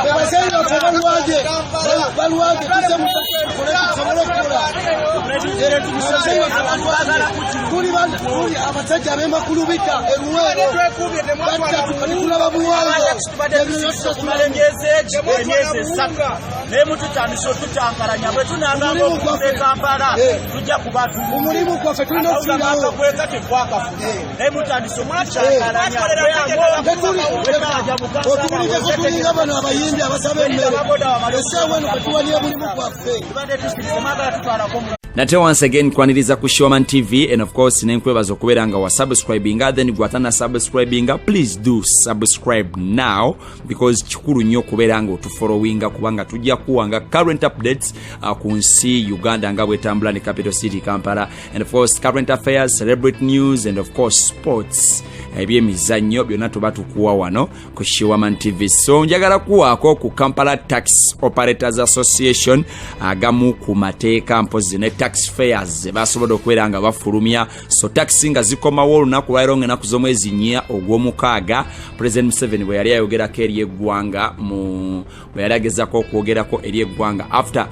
Abazeeyi baffe balwadde, balwadde, tuze tusobole okukola. Abazeeyi baffe balwadde. Tuli tuli abasajja ab'emakulubita eruweero battatu, kati tulaba buwango. Tumala emyezi egi, emyezi 3, naye mututandisa otucankalanya. Bwe tunagamba okudda e Kampala, tujja kuba Omulimu gwaffe tulina okufiirawo. Akakweka tetwakafuna, naye mutandisa okutucankalanya. Otuwulireko, tulinga bano abayimbi abasaba emmere. Essaawa eno kwetuwalira mulimu gwaffe. Tubadde tusirise, mwagala tutwalako. Nate once again kwaniriza ku Shoman TV, and of course nenkwebaza okubeera nga wa subscribinga. Then gwatana subscribinga, please do subscribe now, because kikulu nnyo okubeera nga otufollowinga, kubanga tujja kuwanga current updates ku nsi Uganda nga bwetambula ne capital city Kampala, and of course current affairs, celebrity news, and of course sports, ebyemizannyo byonna tuba tukuwa wano ku Shiwaman TV. So njagala kuwaako ku Kampala Taxi Operators Association, agamu ku mateeka mpozi ne taxi fares ze basobodde okubeera nga bafulumya. So taxi nga zikomawo olunaku lwaliro, nga enaku z'omwezi 4 ogw'omukaaga, President Museveni bwe yali ayogerako eri eggwanga, mu bwe yali agezako okwogerako eri eggwanga after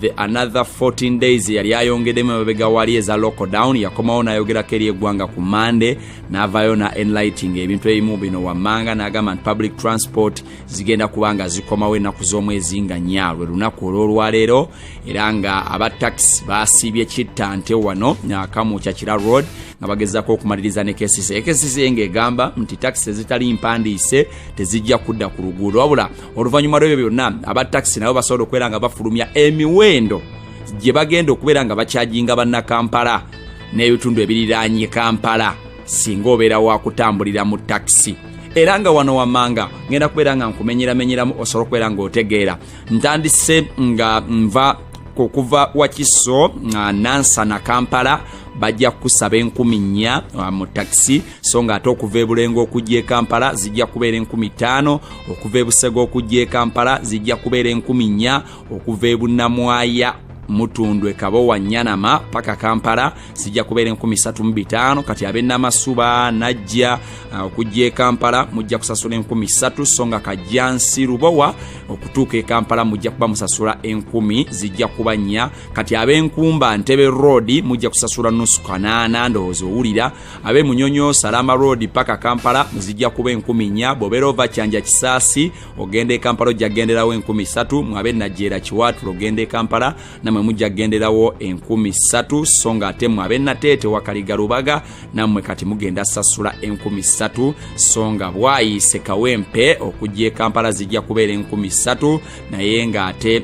the another 14 days yali ayongeddemu emabega wali eza lockdown, yakomawo n'ayogerako eri eggwanga ku Mande, n'avaayo na enlighting ebintu ebimu bino wammanga, n'agamba nti public transport zigenda kuba nga zikomawo ennaku z'omwezi nga 4, lwe lunaku olw'olwaleero. Era nga aba taxi basiibye kittante wano Kamwokya Kira Road nga bagezaako okumaliriza ne KCC. KCC ng'egamba nti takisi ezitali mpandiise tezijja kudda ku luguudo. Wabula oluvannyuma lw'ebyo byonna, aba takisi nabo basobola okubeera nga bafulumya emiwendo gye bagenda okubeera nga bakyajinga bannakampala n'ebitundu ebiriraanye Kampala singa obeera wakutambulira mu takisi. Era nga wano wammanga ngenda kubeera nga nkumenyeramenyeramu osobola okubeera ng'otegeera. Ntandise nga nva okuva Wakiso, Nansana, Kampala, bajja kusaba 4000 mu takisi. So nga ate okuva ebulenga okujja e Kampala zijja kubeera 5000, okuva ebusega okujja e Kampala zijja kubeera 4000, okuva ebunamwaya, Mutundwe, Kabowa, Nyanama paka Kampala zijja kubeera 3500. Kati ab'enamasuba, Najja okujja e Kampala mujja kusasula 3000. So nga Kajjansi, Lubowa okutuuka e Kampala mujja kuba musasula 1000, zijja kuba 4. Kati ab'enkumba, Ntebe Road, mujja kusasula nusu kanaana. Ndowooza owulira. Ab'emunyonyo, Salama Road paka Kampala zijja kuba 4000. Bw'obeera ova Kyanja, Kisaasi ogenda e Kampala, ojja kugenderawo 3000. Mwabe Najjeera, Kiwaatule ogenda e Kampala, nammwe mujja kugenderawo 3000. So nga ate mwe ab'enateete, Wakaliga, Lubaga, nammwe kati mugenda sasula 3000. So nga Bwayiise, Kawempe okujja e Kampala zijja kubeera 3000. Naye ng'ate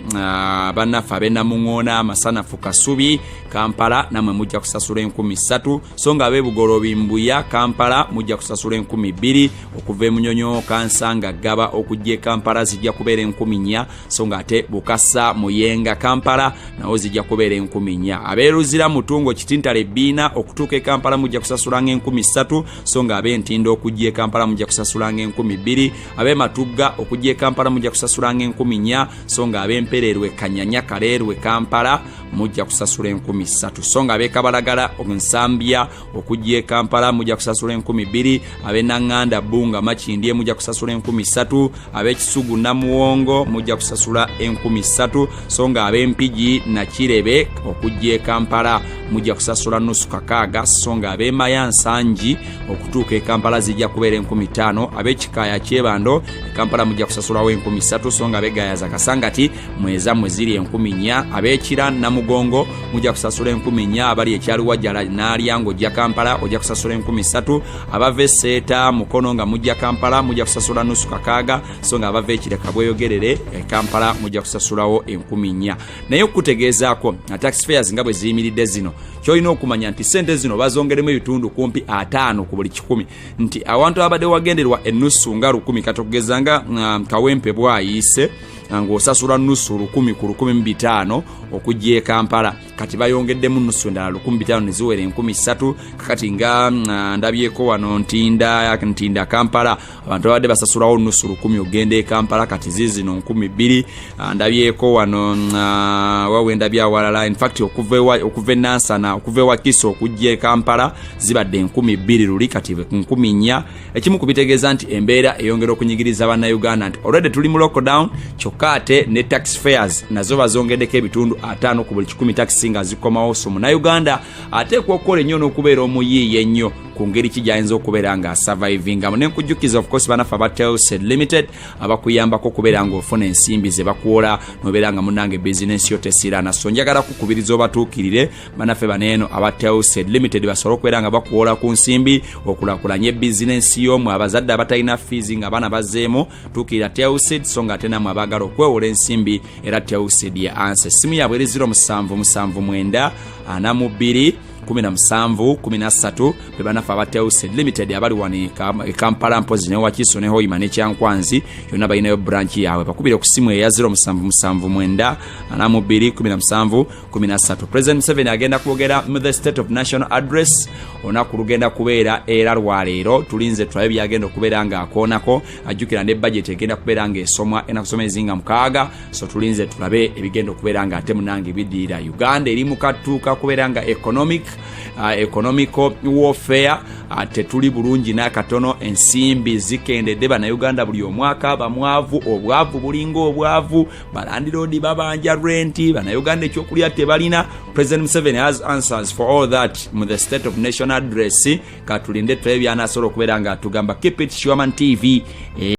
bannaffe ab'enamuŋoona, Amasanafu, Kasubi, Kampala, nammwe mujja kusasula 3000. So nga ab'ebugolobi, Mbuya, Kampala, mujja kusasula 2000. Okuva emunyonyo, Kansanga, Gaba okujja e Kampala zijja kubeera 4000. So nga ate Bukasa, Muyenga, Kampala nawo zijja kubeera 4000. Abeeruzira, Mutungo, Kitintale, Ebbiina okutuuka e Kampala mujja kusasulanga 3000. So nga ab'Entinda okujja e Kampala mujja kusasulanga 2000. Ab'ematugga okujja e Kampala mujja kusasulanga 4000. So nga ab'empererwe, Kanyanya, Kaleerwe, Kampala mujja kusasula 3000. So nga ab'ekabalagala, Nsambya okujja e Kampala mujja kusasula 2000. Ab'enaŋŋanda, Bbunga, Makindye mujja kusasula 3000. Ab'ekisugu, Namuwongo mujja kusasula 3000. So nga ab'empigi, Nakirebe okujja e Kampala mujja kusasula nusu kakaaga. So nga ab'emaya, Nsangi okutuuka e Kampala zijja kubeera 5000. Ab'ekikaaya, Kyebando e Kampala mujja kusasulawo 3000. So nga ab'egayaza, Kasangati, mweza mwe ziri 4000. Ab'ekira, Namugongo mujja kusasula 4000. Abali ekyaliwajjala, Naalyango ojja Kampala ojja kusasula 3000. Abava eseeta, Mukono nga mujja Kampala mujja kusasula nusu kakaaga. So nga abava ekireka, Bweyogerere e Kampala mujja kusasulawo 4000. Naye okutegeezaako taxi fares nga bwe ziyimiridde zino, kyolina okumanya nti sente zino bazongeremu ebitundu kumpi 50 ku buli kikumi, nti awantu abadde wagenderwa enusu nga 1000, kati okugeza nga Kawempe Bwayiise ng'osasula nusu 1000 ku 1500 okujja e Kampala. Kati bayongeddemu nusu endala 1500 ne ziwera 3000. Kakati nga ndabyeko wano Ntinda, Ntinda Kampala, abantu babadde basasulawo nusu 1000 ogenda e Kampala, kati zizino 2000. Ndabyeko wano wawe ndabye awalala, infact okuva enansana, okuva ewakiso okujja e Kampala zibadde 2000 luli, kati 4000. Ekimu ku bitegeeza nti embeera eyongera okunyigiriza Bannayuganda nti already tuli mu lockdown, kyokka ate ne taxi fares nazo bazongeddeko ebitundu 50 ku buli 100 taxi nga zikomawo. So Munnayuganda ateekwa okukola ennyo n'okubeera omuyiiya ennyo ku ngeri ki gyayinza okubeera nga asurvivingamu. Nenkujjukiza, of course, banaffe aba Telsed Limited abakuyambako okubeera ng'ofuna ensimbi ze bakuwola nobeera nga munange bizinensi yo tesiraana. So njagala kukubiriza obatuukirire banaffe baneeno aba Telsed Limited basobole okubeera nga bakuwola ku nsimbi okulakulanye bizinensi yo. Mu abazadde abatalina fees nga abaana bazzeemu, tuukirira Telsed. So nga ate nammwe abaagala okwewola ensimbi, era Telsed ye answer. Essimu yaabwe eri 0779 42 17 13. Be banaffe aba Telsed Limited abali wano e Kampala, mpozi ne Wakiso ne Hoima ne Kyankwanzi, yonna balinayo branch yaabwe. Bakubire ku simu eya 0779 42 17 13. President Museveni agenda kwogera mu the State of National Address, olunaku lugenda kubeera era lwaleero. Tulinze tulabe byagenda okubeera ng'akoonako. Ajjukira ne budget egenda kubeera ng'esomwa enaku z'omwezi nga 6. So tulinze tulabe ebigenda okubeera nga ate munange bidiira. Uganda eri mu kattuuka kubeera nga economical warfare. Tetuli bulungi n'akatono, ensimbi zikendedde, Bannayuganda buli omwaka bamwavu, obwavu bulinga obwavu, balandiroodi babanja renti, Bannayuganda ekyokulya tebalina. President Museveni has answers for all that mu the State of Nation Address. Katulinde tulabe byanasobola okubeera nga atugamba. Keep it Sherman TV.